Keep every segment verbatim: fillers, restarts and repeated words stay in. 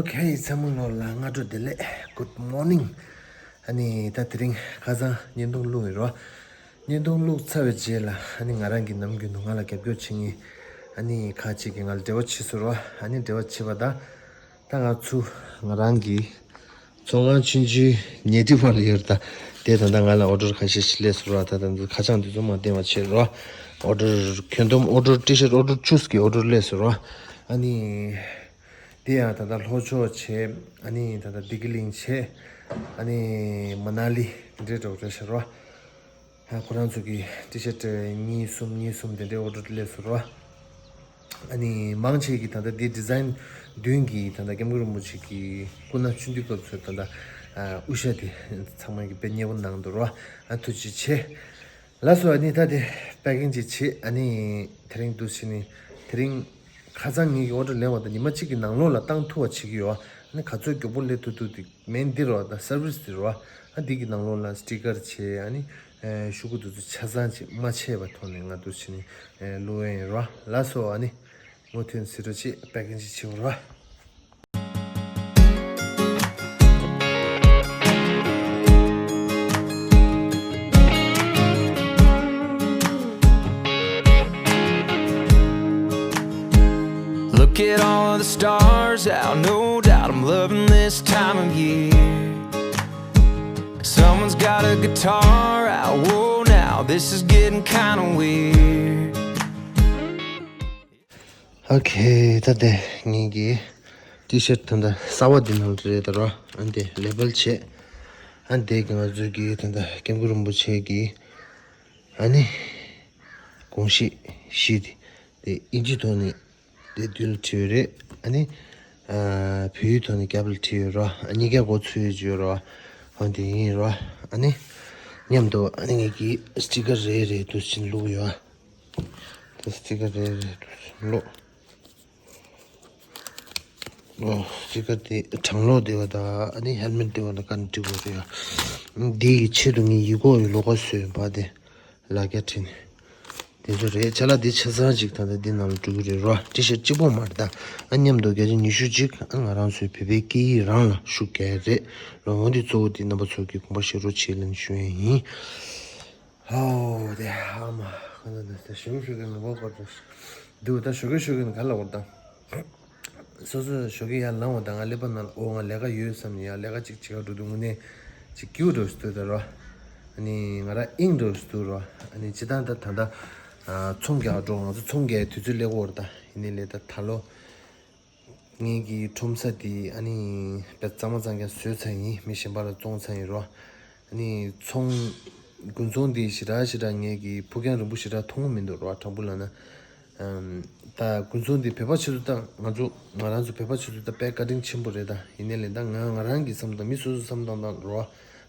ཨོ་ཁེ། ཚང་མ་ལོ་ལ་སྔ་དྲོ་བདེ་ལེགས། Good morning། ཨ་ནི་ད་དེ་རིང་ཁ་སང་བརྙན་ཐུང་བླུགས་ཡོད་རོ། བརྙན་ཐུང་བླུགས་ཚར་བའི་རྗེས་ལ་ཨ་ནི་ང་རང་གི་ནམ་རྒྱུན་དུ་ང་ལ་རྒྱབ་སྐྱོར་བྱེད་མཁན་ཨ་ནི་ཁ་ཅིག་གིས་ང་ལ་འབྲེལ་བ་བྱས་སོང་རོ། ཨ་ནི་འབྲེལ་བ་བྱས་པ་དང་། ད་ང་ཚོ་ང་རང་གི་ཚོང་ཁང་ཆུང་ཆུང་ཉལ་ཁྲི་བར་ལ་ཡོད་རེད། ད་དེ་ད་ལྟ་ང་ལ་ཨོ་ཌར་ཁ་ཤས་ཤིག་སླེབས་སོང་རོ། ད་ད་ཁ་བྱང་དེ་ཚོ་མ་བསྟན་པ་བྱས་རོ། ཨོ་ཌར་ཁྱོན་བསྡོམས་ཨོ་ཌར་ཊི་ཤར་ཊི་ཨོ་ཌར་བཅུ་གི་ཨོ་ཌར་སླེབས་སོང་རོ། ཨ་ནི། དེ་ཡང་ད་ལྟ་ལྷོ་ཕྱོགས་བྱས། ཨ་ནི་ད་ལྟ་ལྡི་ཀི་གླིང་བྱས། ཨ་ནི་མ་ན་ལི་འདྲེ་འགྲོ་འགྲོ་ཤར་རོ། ཨ་ཁོ་རང་ཚོ་གི་ཊི་ཤར་ཊི་གཉིས་གསུམ་གཉིས་གསུམ་དེ་འདྲའི་ཨོ་ཌར་སླེབས་སོང་རོ། ཨ་ནི་མང་ཆེ་གི་ད་ལྟ་འདི་ཌི་ཛའིན་མདུན་གྱི་ད་ལྟ་སྐྱབས་མགོན་རིན་པོ་ཆེ་གི་སྐུ་ན་ཆུང་དུས་སྐབས་ཚོའི་ད་ལྟ་ཨ་དབུ་ཞྭ་དེ་ཚང་མ་གི་དཔེ་མཉེས་པོ་གནང་འདུག་རོ། ཨ་ཐུགས་རྗེ་ཆེ། ལགས་སོ། ཨ་ནི་ད་དེ་པེ་ཀིང་ཅིག་བྱེད། ཨ་ནི་དེ་རིང་འདུག་སེ་ནི་དེ་རིང་ཁ་སང་ངེད་ཀྱི་ཨོ་ཌར་ལེན་པ་དང་ཉི་མ་གཅིག་གི་ནང་ལོགས་ལ་བཏང་ཐུབ་པ་བྱེད་ཀྱི་ཡོད། ཨ་ནི་ག་ཚོད་མགྱོགས་པོ་སླེབས་ཐུབ་ཐུབ་དེ་མིན་འདི་རོ། ད་སར་བིས་འདི་རོ། ཨ་འདི་གི་ནང་ལོགས་ལ་སི་ཊི་ཀར་བྱེད། ཨ་ནི་ཤོག་གུ་དེ་ཚོ་ཆ་ཚང་ཅིག་མ་ཆད་པ་ཐོག་ནས་ང་འདུག་སེ་ནི་བླུག་ཡས་ཡིན་རོ། ལགས་སོ། ཨ་ནི་མུ་མཐུད་ཟེར་རོ། ཅིག་པེ་ཀིང་ཅིག་བྱེད་རོ། Look at all the stars out, no doubt I'm loving this time of year. Someone's got a guitar out, whoa now, this is getting kinda weird. ཨོ་ཁེ། ད་དེ་ངེད་ཀྱི་ཊི་ཤར་ཊི་ད་ལྟ་གསར་པ་འདི་ནང་དུ་རེད་ད་རོ། ཨ་འདི་ལེ་བལ་བྱས། ཨ་འདི་གི་ང་ཚོ་གི་ད་ལྟ་སྐྱབས་མགོན་རིན་པོ་ཆེ་གི་ཨ་ནི་དགོངས་གཞི་བཞི་དེ་དེ་ཨིན་ཇི་ཐོག་ནས་དེ་འདི་ལ་བྲིས་ཡོད་རེད། ཨ་ནི་ཨ་བོད་ཡིག་ཐོག་ནས་རྒྱབ་ལ་བྲིས་ཡོད་རོ། ཨ་གཉིས་ཀ་མགོ་ཚོས་ཡོད་ཅེས་ཡོད་རོ། ཨ་འདི་ཡིན་རོ། ཨ་ནི་མཉམ་དུ་ཨ་ནི་ངེད་ཀྱི་སི་ཊི་ཀར་རེ་རེ་དུ་ཕྱིན་བླུགས་ཡོད། ད་སི་ཊི་ཀར་རེ་རེ་དུ་ཕྱིན་བླུགས། ཨོ་སི་ཊི་ཀར་དེ་གྲང་གློག་དེ་བ་དང་ཨ་ནི་ཧེལ་མེཊ་དེ་བ་ལ་ཀ་ནས་འགྲིག་དགོས་རེད་ཡ། འདི་ཡི་ཆེད་དུ་ངས་ཡིག་སྐོགས་ཡི་ལོགས་ཀ་བཟོས་ཡིན་པ་དེ་ལ་རྒྱ་བྲིས་ནས། དེ་ཚོ་རེད། ཅ་ལག་འདི་ཆ་ཚང་ཅིག་ད་ལྟ་འདི་ནང་ལ་འགྲོ་གི་རེད་རོ། ཊི་ཤར་ཊི་གཅིག་པོ་མ་རེད་ད། ཨ་མཉམ་དུ་བརྒྱ་ཆ་ཉི་ཤུ་ཅིག་ཨ་ང་རང་ཚོའི་བོད་པའི་སྐད་ཡིག་རང་ལ་ཤུགས་རྒྱག་ཡ་རེད་རོ། འོ་འདི་གཙོ་བོ་འདི་རྣམ་པ་ཚོ་གི་དགོངས་པ་བཞེས་རོགས་བྱེད་ལབ་ནས་ཞུ་ཡ་ཡིན། ཧོ་དེ་ཨ་མ་ཁོ་ན་ད་ཞུ་གི་ཞུ་གི་ནི་བོ་བོ་ད་འདུག་ད་ཞུ་གི་ཞུ་གི་ནི་ག་ལ་བོ་ད། སོ་སོ་ཞོགས་ཀས་ཡར་ལངས་པ་དང་ང་ཀླད་པ་ནང་ལ་ཨོ་ང་ལས་ཀ་ཡོད་བསམ་ནས་ཡར་ལས་ཀ་ཅིག་བྱེད་ག་འགྲོ་དུས་དངོས་གནས་ཅིག་སྐྱིད་པོ་འདྲ་བོ་ཞིག་འདུག་ད་རོ། ཨ་ནི་ང་རང་དབྱིངས་འདྲ་བོ་ཞིག་འདུག་རོ། ཨ་ནི་སྤྱིར་བཏང་ད་ད་ལྟ་ཨ་ཚོང་རྒྱག་འགྲོ། ང་ཚོ་ཚོང་རྒྱག་དུས་ཚོད་སླེབས་ཀྱི་ཡོད་རེད་ད། ཡིན་ནའི་ལས་ད་ད་ལོ་ངེད་ཀྱི་ཁྲོམ་ས་དེ་ཨ་ནི་དཔེ་གཙང་མ་གཙང་རྐྱང་བཟོས་ཚར་ཡིན། མི་གཞན་པ་ལ་བཙོང་ཚར་ཡིན་རོ། ཨ་ནི་ཚོང་དགུན་ཚོང་འདི་ཞེ་དྲག་ཞེ་དྲག་ངེད་ཀྱི་ཕུགས་རྒྱང་རིང་པོ་ཞེ་དྲག་མཐོང་གི་མི་འདུག་རོ། དྲང་པོ་ལབ་ན། ཨམ། ད་དགུན་ཚོང་འདི་བོད་པ་ཆེད་དུ་ད་ང་ཚོ་ང་རང་ཚོ་བོད་པ་ཆེད་དུ་ད་དཔེ་བཀའ་དྲིན་ཆེན་པོ་རེད་ད། ཡིན་ནའི་ལས་ད་ང་ང་རང་གི་བསམ་ད་མི་སོ་སོ་བསམ་སྟངས་དང་རོ།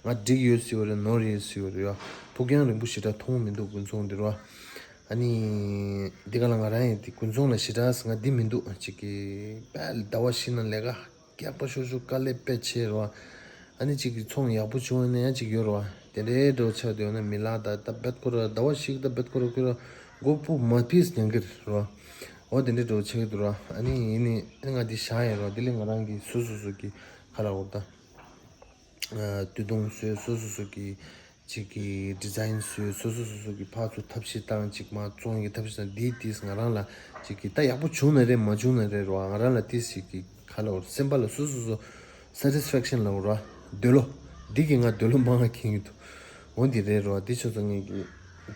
ང་འགྲིག་ཡོད་ཟེར་བ་རེད། ནོར་ཡོད་ཟེར་བ་རེད་ཡ། ཕུགས་རྒྱང་རིང་པོ་ཞེ་དྲག་མཐོང་མི་འདུག་དགུན་ཚོང་འདི་རོ། ཨ་ནི་འདི་ག་ལ་ང་རང་ཡང་དེ་དགུན་ཚོང་ལ་ཞེ་དྲག་ང་འདི་མི་འདུག་ཅིག་གི་དཔེ་ཟླ་བ་བཞི་ནང་ལས་ཀ་རྒྱག་པ་ཤོར་ཤོར་དཀའ་ལས་དཔེ་ཆེ་རོ། ཨ་ནི་གཅིག་གི་ཚོང་ཡག་པོ་བྱུང་བ་ནས་ཡང་གཅིག་ཡོད་རོ། དེ་འདྲའི་འགྲོ་ཆགས་དེ་ཡོད་ན་མི་ལག་ད་ད་བེད་ཁོ་ར་ཟླ་བ་ཞིག་ད་བེད་ཁོ་ར་ཁོ་ར་སྒོ་ཕུག་མ་ཕིས་ཉན་གི་རོ། འོ་དེ་འདྲའི་འགྲོ་ཆགས་དུ་རོ། ཨ་ནི་ཡིན་ནི་ཨ་ནི་ང་འདི་བཞག་ཡིན་རོ། དེ་ལས་ང་རང་གི་སོ་སོ་སོ་གི་ཁ་ལ་འོ་ད། ཨ་སྟོད་ཐུང་བཟོས། སོ་སོ་སོ་གི་ཅིག་གི་ཌི་ཛའིན་བཟོས། སོ་སོ་སོ་སོ་གི་ཕར་ཚུར་ཐབས་ཤེས་བཏང་། ཅིག་མར་བཙོང་གི་ཐབས་ཤེས་བཏང་། འདིའི་དེས་ང་རང་ལ་ཅིག་གི་ད་ཡག་པོ་བྱུང་ན་རེད། མ་བྱུང་ན་རེད་རོ། ང་རང་ལ་དེས་ཅིག་གི་ཁ་ལ་འོར་སེམས་པ་ལ་སོ་སོ་སོ་སེ་ཊི་སི་ཕེག་ཤན་ལབ་རོ། འདོད་བློ། འདི་གི་ང་འདོད་བློ་མང་ང་ཁེངས་ཡོད་དོ། འོ་འདི་རེད་རོ། འདི་ཆོ་ཚོ་ངས་གི་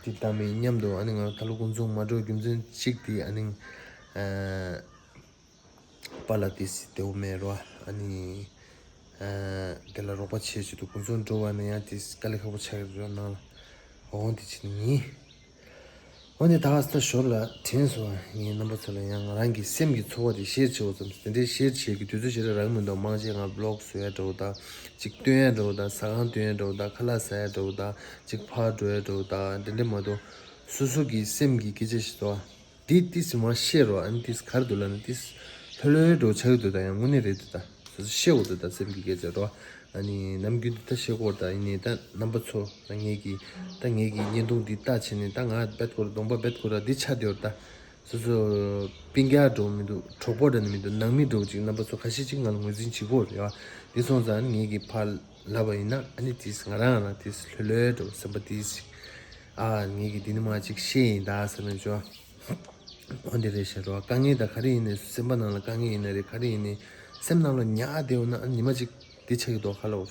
འདི་ད་མི་མཉམ་དུ་ཨ་ནི་ང་ད་ལོ་དགུན་ཚོང་མ་འགྲོ་རྒྱུ་མཚན་གཅིག་དེ་ཨ་ནི་ཨ། པཱ་ལགས་དེ་སི་དེའུ་མེད་རོ། ཨ་ནི་ཨ་དེ་ལ་རོགས་པ་བྱེད་ཆེད་དུ་དགུན་ཚོང་འགྲོ་བ་ནི་ཡང་དེ་སི་དཀའ་ལས་ཁག་པོ་ཆགས་ཀྱི་རོ་ནང་ལ། འོ་འདི་ཕྱིན་ཡིན། འོ་ནི་ད་ག་ས་ཞོར་ལ་དྲན་སོང་། ངས་རྣམ་པ་ཚོ་ལ་ཡང་ང་རང་གི་སེམས་ཀྱི་ཚོར་བ་དེ་ཤེར་བྱེད་འོ་ཙམ་དེ་འདྲའི་ཤེར་བྱེད་ཀྱི་དུས་ཚོད་ཞེ་དྲག་རག་མི་འདུག་མང་ཆེ་ང་བི་ལོག་བཟོ་ཡ་འདྲ་བོ་དང་། ཅིག་སྟོན་ཡ་འདྲ་བོ་དང་། ཟ་ཁང་སྟོན་ཡ་འདྲ་བོ་དང་། ཁ་ལག་ཟ་ཡ་འདྲ་བོ་དང་། ཅིག་ཕར་འགྲོ་ཡ་འདྲ་བོ་དང་། དེ་འདྲ་མ་གཏོགས་སོ་སོ་གི་སེམས་ཀྱི་སྐད་ཆ་ཞིག་འདུག་འདི་ཏིས་མ་བཤད་རོགས། ཨ་ནི་ཏིས་ག་རེ་འདུག་ལབ་ན་ཏིས་ལྷོད་ལྷོད་འགྲོ་ཆགས་ཀྱི་འདུག་ད་ཡང་དངོས་གནས་རེད་འདུག་ད་སོ་སོ་བཤད་དགོས་འདུག་ད་སེམས་ཀྱི་སྐད་ཆ་རོ། ཨ་ནི་ནམ་རྒྱུན་དུ་ད་བཤད་དགོས་ད། ཡིན་ནའི་ད་རྣམ་པ་ཚོ་ད་ངེད་ཀྱི་ད་ངེད་ཀྱི་བརྙན་ཐུང་འདི་ལྟ་བྱས་ནས་ད་ང་རྦད་ཁོ་ར་གདོང་པ་རྦད་ཁོ་ར་འདི་ཆགས་བསྡད་ཡོད་ད། སོ་སོ་སྤུན་ཀྱག་འདྲ་བོ་མི་འདུག་གྲོགས་པོ་འདྲ་ནི་མི་འདུག་ནང་མི་འདྲ་བོ་ཅིག་རྣམ་པ་ཚོ་ཁ་ཤས་ཅིག་ང་ལ་ངོས་འཛིན་བྱེད་ཀྱི་ཡོད་རེད་བ། དེ་སོང་ཙང་ཨ་ནི་ངེད་ཀྱིས་ཕར་ལབ་པ་ཡིན་ན་ཨ་ནི་དེས་ང་རང་ལ་དེས་ལྷོད་ལྷོད་འདྲ་བོ་སེམས་པ་དེས་ཅིག་ཨ་ངེད་ཀྱིས་འདི་ནི་མ་ཅིག་ཤེས་ཡིན་ད་ཟེར་ནས་བྱོས། འོ་འདི་རེད་ཤག་རོ། དཀའ་ངལ་དང་ག་རེ་ཡིན་ནའི་སེམས་པ་ནང་ལ་དཀའ་ངལ་ཡིན་ན་རེད། ག་རེ་ཡིན་ནའི་སེམས་ནང་ལ་ཉར་བསྡད་ཡོད་ན་ཨ་ཉི་མ་གཅིག་འདི་ཆགས་ཀྱི་འདུག་ཁ་ལོ།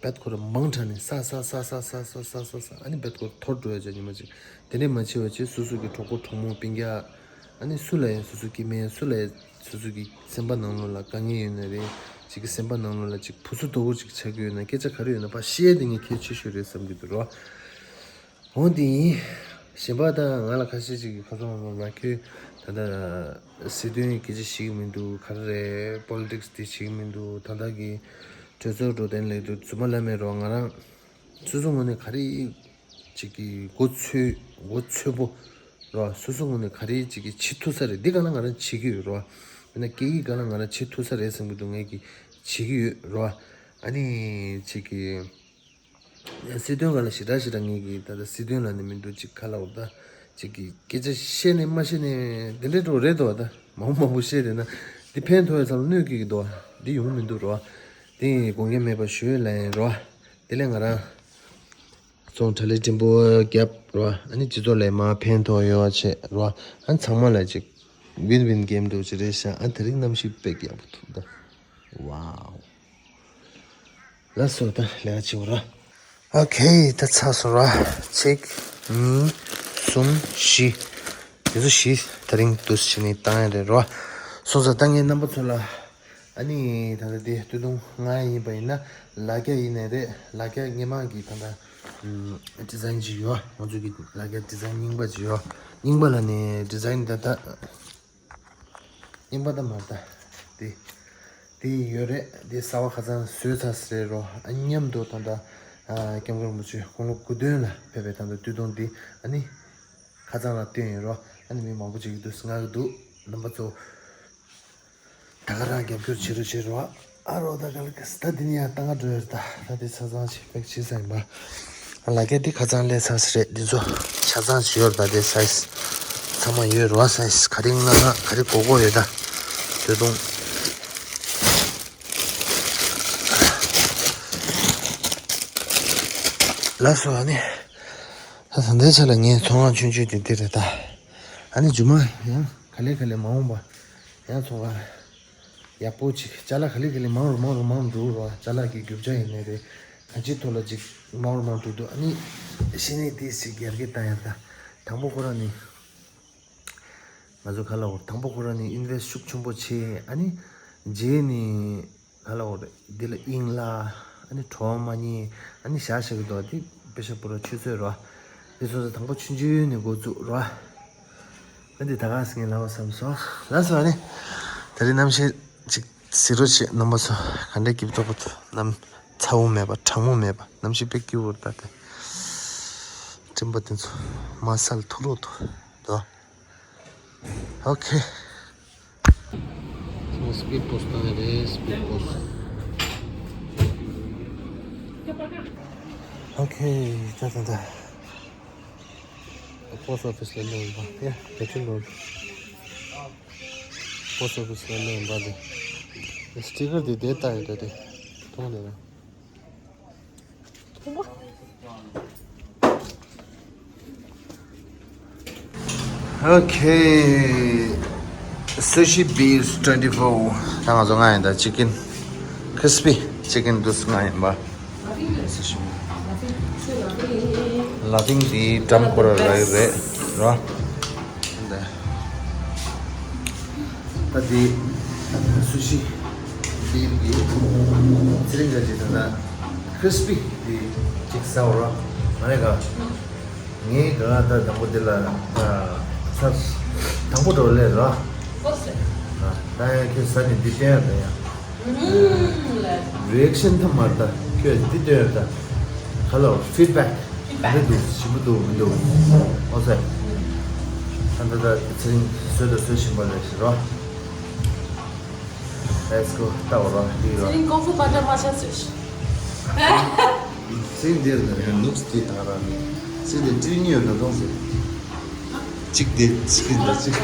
བེད་ཁོ་ར་མང་དྲགས་ནས་ས་ས་ས་ས་ས་ས་ས་ས་ས་ཨ་ནི་བེད་ཁོ་ར་འཐོར་འགྲོ་ཡ་ཅག་ཉི་མ་གཅིག་དེ་འདྲས་མ་བྱེད་པ་བྱས་སོ་སོ་གི་གྲོགས་པོ་གྲོགས་མོ་སྤུན་ཀྱག་ཨ་ནི་སུ་ལ་ཡང་སོ་སོ་སྐྱེ་དམན་སུ་ལ་ཡང་སོ་སོ་གི་སེམས་པ་ནང་ལོགས་ལ་དཀའ་ངལ་ཡོད་ན་རེད། གཅིག་གི་སེམས་པ་ནང་ལོགས་ལ་གཅིག་བུ་སུ་དོ་བོ་གཅིག་ཆགས་ཀྱི་ཡོད་ན་སྐད་ཆ་ག་རེ་ཡོད་ན་ཕར་བཤད་དེ་ངས་གལ་ཆེ་ཤོས་རེད་བསམ་གྱི་འདུག་རོ། འོ་འདི་ཡིན། གཞན་པ་ད་ང་ལ་ཁ་ཤས་ཅིག་གིས་ཁ་སང་ང་ཁྱོད་ད་ལྟ་སྲིད་དོན་སྐད་ཆ་བཤད་ཀྱི་མི་འདུག་ག་རེ་རེད། པོ་ལི་ཊིག་སི་དེ་བཤད་ཀྱི་མི་འདུག་ད་ལྟ་གི་གྲོས་ཚོགས་འགྲོ་དོན་ལས་དུ་རྫུན་མ་ལབ་མེད་རོགས། ང་རང་སོ་སོ་ངོས་ནས་ག་རེ་ཅིག་གི་མགོ་ཚོས་མགོ་ཚོས་པོ་རོགས། སོ་སོ་ངོས་ནས་ག་རེ་ཅིག་གི་བྱེད་ཐུབ་ས་རེད། འདི་ག་ལ་ང་རང་བྱེད་ཀྱི་ཡོད་རོགས། མིན་ན་སྐད་ཡིག་ག་ལ་ང་རང་བྱེད་ཐུབ་ས་རེད་བསམ་གྱི་འདུག་ངས་ཀྱི་བྱེད་ཀྱི་ཡོད་རོགས། ཨ་ནི་ཅིག་གི་སྲིད་དོན་སྒང་ལ་ཞེ་དྲག་ཞེ་དྲག་ངེད་ཀྱིས་ད་ལྟ་སྲིད་དོན་ལ་ནི་མི་འདུག་ཅིག་ཁ་ལ་འོ་ད་ཅིག་གི་སྐད་ཆ་བཤད་ནས་མ་བཤད་ནས་འདི་འདྲའི་འགྲོ་རེད་དོ། ད་མང་པོ་མང་པོ་བཤད་བསྡད་ན་འདི་ཕན་ཐོགས་ཡ་ཚང་མ་གནོད་ཀྱི་གི་འདུག་འདི་ཡོང་མི་འདུག་རོ། དེ་ཡིན་དགོངས་འགལ་མེད་པ་ཞུ་ལ་ཡིན་རོ། དེ་ལས་ང་རང་ཚོང་ཁྲ་ལི་ཀྲིན་པོ་རྒྱབ་རོ། ཨ་ནི་སྤྱི་ཚོགས་ལ་མ་ཕན་ཐོགས་ཡོང་བ་བྱེད་རོ། ཨ་ཚང་མ་ལ་ཅིག་ཝིན་ཝིན་གེམ་འགྲོ་ཅི་རེད་ཤག་ཨ་དེ་རིང་གནམ་གཤིས་དཔེ་ཡག་པོ་འདུག་ད། ཝའོ། ལགས་སོ། ད་ལས་ཀ་བྱེད་འོ་ར། ཨོ་ཁེ། ད་ཚར་སོང་ར། གཅིག་གཉིས། གསུམ། བཞི། དེ་ཚོ་བཞི་ད་རིང་འདུག་སེ་བྱས་ནས་བཏང་ཡ་རེད་རོ། སོང་ཙང་ད་ངས་རྣམ་པ་ཚོ་ལ་ཨ་ནི་ད་ལྟ་དེ་སྟོད་ཐུང་ང་ཡིན་པ་ཡིན་ན་ལག་རྒྱ་ཡིན་ནའི་རེད། ལག་རྒྱ་སྔས་མ་གི་ད་ལྟ་ཨམ་ཌི་ཛའིན་ཅིག་ཡོད། ང་ཚོ་གི་ལག་རྒྱ་ཌི་ཛའིན་རྙིང་པ་ཅིག་ཡོད། རྙིང་པ་ལ་ནི་ཌི་ཛའིན་ད་ལྟ་རྙིང་པ་ད་མ་ད་དེ་དེ་ཡོད་རེད། དེ་གསར་པ་ཁ་སང་བཟོས་ཚར་ཟེར་རོ། ཨ་མཉམ་དུ་ད་ལྟ་ཨ་སྐྱབས་མགོན་རིན་པོ་ཆེ་དགུང་ལོ་དགུ་སྟོན་ལ་ཕེབས་པའི་ད་ལྟ་སྟོད་ཐུང་འདི་ཨ་ནི་ཁ་སང་ལ་བཏོན་ཡོད་རོ། ཨ་ནི་མི་མང་པོ་ཅིག་གིས་འདུག་སེ་མངགས་ཀྱི་འདུག་རྣམ་པ་ཚོ་ད་ག་རང་རྒྱབ་སྐྱོར་བྱེད་རོགས་བྱེད་རོགས། ཨ་རོ་ད་ག་ལ་ག་ས་ད་འདི་ནི་ཡང་ལྟ་ག་འགྲོ་ཡོད་རེད། ད་ད་འདི་ཆ་ཚང་ཞིག་པེག་བྱེད་ས་ཡིན་པ། ལག་ཁྱེར་འདི་ཁ་ཚང་སླེབས་ཚར་ས་རེད། འདི་ཚོ་ཆ་ཚང་ཞིག་ཡོད་རེད། ད་འདི་སའི་ཛི་ཚང་མ་ཡོད་རེད་བ། སའི་ཛི་ག་རེ་མངགས་ན་ག་རེ་དགོས་དགོས་ཡོད་ད། སྟོད་ཐུང་། ལགས་སོ། ཨ་ནི་ད་ད་ལྟའི་ཆ་ལ་ངའི་ཚོང་ཁང་ཆུང་ཆུང་དེ་འདི་རེད་ད། ཨ་ནི་རྗེས་མ་ཡང་ག་ལེ་ག་ལེ་མ་འོངས་པ་ཡང་ཚོང་ཁང་ཡག་པོ་ཅིག་ཅ་ལག་ག་ལེ་ག་ལེ་མང་རུ་མང་རུ་མང་རུ་འགྲོ་རོགས། ཅ་ལག་གི་རྒྱུ་ཆ་ཡིན་ནའི་རེད། ག་ཅིའི་ཐོག་ལ་ཅིག་མང་རུ་མང་རུ་འགྲོ་འདུག་ཨ་ནི་ཤེས་ནས་དེ་ཞིག་རྒྱ་སྐྱེད་བཏང་ཡ་ད། དང་པོ་ཁོ་རང་ནི་ང་ཚོ་ག་ལ་འོ་དང་པོ་ཁོ་རང་ནི་ཨིན་ཝེ་སི་ཊི་ཤུགས་ཆེན་པོ་བྱས། ཨ་ནི་རྗེས་ནི་ག་ལ་འོ་རེད། འདི་ལ་དབྱིངས་ལ་ཨ་ནི་བྲོ་བ་མ་རྙེད། ཨ་ནི་བཞག་བཞག་གི་འདུག་འདི་དཔེ་ཤ་པོ་ར་ཆུ་ཚོད་རོ། འདི་སོ་སོ་དང་པོ་ཆུང་ཆུང་ནས་འགོ་བཙུགས་རོ། ཨ་འདི་ད་ག་སེ་ངས་ལབ་བསམ་སོང་། ལགས་སོ། ཨ་ནི་ད་རིང་གནམ་གཤིས་ཅིག་གཟིགས་རོགས་བྱེད། རྣམ་པ་ཚོ་ག་འདྲ་སྐྱིད་པོ་ཚ་པོ་འདུག་གནམ་ཚ་པོ་མེད་པ་གྲང་མོ་མེད་པ། གནམ་གཤིས་དཔེ་སྐྱིད་པོ་རེད་ད། དེ་སྤྲིན་པ་དེ་ཚོ་མ་སལ་ཐུག་རོགས་འདུག་དོ། ཨོ་ཁེ། སི་པིཌ་པོ་སི་ཊི་བཏང་ཡ་རེད། སི་པིཌ་པོ་སི་ཊི། ཨོ་ཁེ། ད་ད་ད། པོ་སི་ཊི་ཨོ་ཕི་སི་ལ་སླེབས་ཡིན་པ། ཡ་ད་ཅི་འགྲོ། པོ་སི་ཊི་ཨོ་ཕི་སི་ལ་སླེབས་ཡིན་པ་དེ། སི་ཊི་ཀར་དེ་དེ་ལྟ་ཡོད་ད་དེ། མཐོང་ནས་ན། ཨོ་ཁེ། སུ་ཤི་བིས་ཊུ་ཝེན་ཊི་ཕོར། ད་ང་ཚོ་མངགས་ཡིན་ད། ཅི་ཀིན་ཁི་རི་སི་པི་ཅི་ཀིན་འདུག་སེ་མངགས་ཡིན་པ། ལ་ཕིང་དེ་ཀྲམ་ཁོ་ར་ར་ཡི་རེད་ར། ད་དེ་སུ་ཤི་བིས་ཀྱི་ཚེ་རིང་ག་ཅིག་ད་ད་ཁི་རི་སི་པི་དེ་ཅིག་ཟ་འོ་ར། མ་རེད་ག་ངས་ག་ད་དང་པོ་དེ་ལ་ཚར་དང་པོ་འགྲོ་ལས་ར། ད་ཡང་ཁྱོད་ཟ་ནས་འདི་བསྟན་ཡ་ད་ཡང་། རི་ཨེག་ཤན་ཐ་མར་ད་ཁྱོད་འདི་སྟོན་ད། ཧ་ལོ་ཕིཌ་བེག་ག་འདྲ་འདུག་ཞིམ་པོ་འདུག་མི་འདུག་ཨོ་ཟེར། ད་ད་ད་ཚེ་རིང་བཟོས་ད་བཟོས་ཞིམ་པ་རེད་ཟེར་རོ། Let's go. ལྟ་བ་རོ་འདི་ཡོད། ཚེ་རིང་ཀོང་ཧྥུ་པ་ཏྲ་མ་ཆག་ཟེར། ཚེ་རིང་འདིར་ནས་ནུགས་འདི་ད་ར་ཚེ་འདི་ཏྲི་ཉིའུ་ད་གཏོང་ཟེར། གཅིག་དེ་གཅིག་དེ་གཅིག་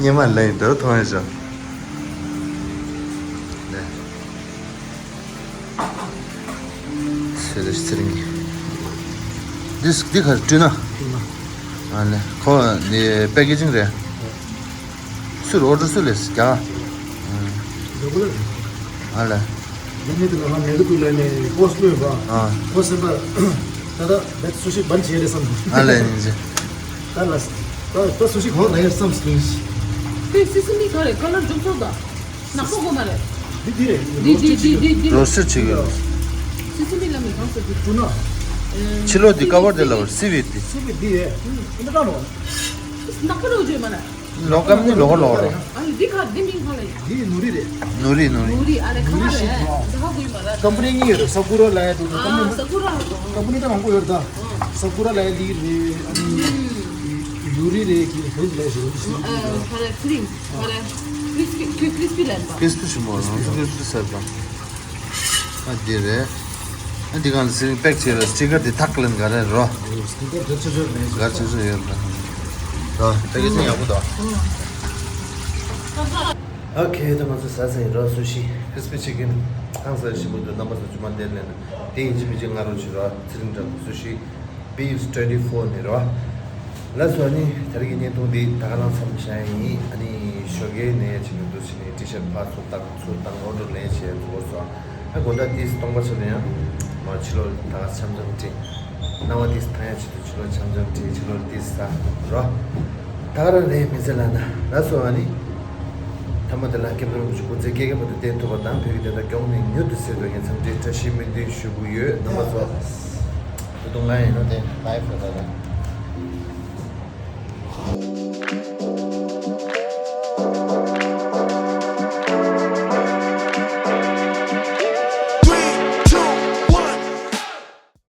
ཉི་མ་ལ་ཡིན་འདྲ་མཐོང་ཡ་ཞོ། ནས། སེ་རེ་སེ་རིང་གི། འདི་འདི་ག་རེ་བྲིས་ན། ཨ་ལེ། ཁོ་ནི་པེ་ཀེ་ཇིང་རེད། སུ་རེད། ཨོ་ཌར་སུ་ལས་རྒྱ། ཨ་ལེ། ལ་ནི་དེ་ལ་ང་མེ་གི་དུ་ལ་ནི་པོ་སི་ལོས་པ། ཨ། པོ་སི་པ། ད་ད་བེད་སུ་ཤི་བན་བྱེད་རེད་བསམ། ཨ་ལེ་ཡིན་ཅི། ད་ལ་ད་ད་སུ་ཤི་གང་ལ་ཡར་བསམ་སུ་ཤི། དེ་སི་སི་མི་ག་རེ་ཀ་ལར་འཇུག་ཚོགས་ད། ནག་པོ་གོ་མ་རེད། འདི་འདི་རེད། འདི་འདི་འདི་འདི་འདི། རོ་སི་ཆི་གི། སི་སི་མི་ལ་མི་གང་ཟེར་གི། ཐུ་ན། ཕྱི་ལོགས་འདི་ཀ་བར་དེ་ལ་བར་སི་བི་འདི། སི་བི་འདི་རེད། ཨུམ། འདི་ཀ་ལོ། ནག་པོ་རོ་བརྗོད་མ་རེད། ལོ་ཀམ་ནི་ལོ་ལོ་རོ། ཨ་ནི་འདི་ཁ་འདི་མིང་གང་ལ་ཡིན། འདི་ནུ་རི་རེད། ནུ་རི་ནུ་རི། ནུ་རི་ཨ་ལེ་ཁ་མ་རེད། འདི་ཧ་གོ་ཡི་མ་རེད། ཀམ་པ་ནི་གཉིས་ཡོད་རེད། ས་ཀུ་ར་ལ་ཡ་འདུག་ཨ་ཀམ་པ་ནི། ས་ཀུ་ར་ཧ་གོ། ཀམ་པ་ནི་ད་མང་པོ་ཡོད་རེད་ད། ས་ཀུ་ར་ལ་ཡ་ལི་རེད། ཨ་ནི་ཡུ་རི་རེད། ཀི་ཧུ་ལ་ཞུ་རི་ཞུ། ཨ་ཁ་རེ་ཁི་རིམ་ཁ་རེ། ཁི་རི་སི་པི་ཁི་རི་སི་པི་ལ་ཡིན་པ། ཁི་རི་སི་པི་ཞུ་མོ་ལ་ཁི་རི་སི་པི་ཟེར་ད། ཨ་འདི་རེད། ཨ་འདི་གང་ལ་སི་རིང་པེག་བྱས་ལ་སི་ཊི་ཀར་འདི་ཐག་ལེན་ག་རེ་རོ། སི་ཊི་ཀར་འདི་ཆུ་ཆུ་རེད། ག་ཆུ་ཆུ་ཡོད་ད། ད་པེ་ཀེ་ཇིང་ཡག་པོ་ད། ཨོ་ཁེ། ད་ང་ཚོ་ཟ་ཟ་ཡིན་རོ། སུ་ཤི་ཁི་རི་སི་པི་ཆི་ཀིན་ཧང་སང་ཞིམ་པོ་འདུག་རྣམ་པ་ཚོ་ཇུ་མ་འདེར་ལེན་ན་དེ་ཡིན་གཅིག་མིན་གཅིག་ང་རོ་བྱེད་རོ། ཚེ་རིང་འདྲ་པོ་སུ་ཤི། པི་ཡུ་སི་ཊི་ཝེན་ཊི་ཕོར་ནས་རོ། ལགས་སོ། ཨ་ནི་ད་རེས་ཀྱི་བརྙན་ཐུང་འདི་ད་ག་རང་མཚམས་བཞག་ཡིན། ཨ་ནི་ཞོགས་ཀའི་ནས་བྱེད་ཀྱི་འདུག་ཕྱི་ནས་ཊི་ཤར་ཕར་ཚུར་བཏང་ཚུར་བཏང་ཨོ་ཌར་ལེན་བྱས་ཚུར་སོང་། ཨ་དགོང་དག་ཏིས་སྟོང་པ་ཆ་ལ་ཡང་མ་ཕྱི་ལོགས་ད་ག་འཆམ་འཆམ་བྲིས། སྣང་བ་ཏིས་ཐང་ཡ་ཆེད་དུ་ཕྱི་ལོགས་འཆམ་འཆམ་བྲིས། ཕྱི་ལོགས་ཏིས་ས་རོ། ད་ག་རང་རེད་མི་ཚེ་ལ་ན། ལགས་སོ། ཨ་ནི་ཐ་མ་དེ་ལ་སྐྱབས་མགོན་རིན་པོ་ཆེ་སྐུ་ཚེ་བསྐལ་བརྒྱའི་བར་དུ་བརྟན་ཐུབ་པ་དང་བོད་ཀྱི་བདེན་མཐའ་མགྱོགས་ནས་མྱུར་དུ་གསལ་དགོས་ངས་འཚམས་འདྲིའི་བཀྲ་ཤིས་སྨོན་འདུན་ཞུ་གི་ཡོད། རྣམ་པ་ཚོ། ད་དུང་ང་ཡིན་ན་དེ་ལའིབ་རེད་ད།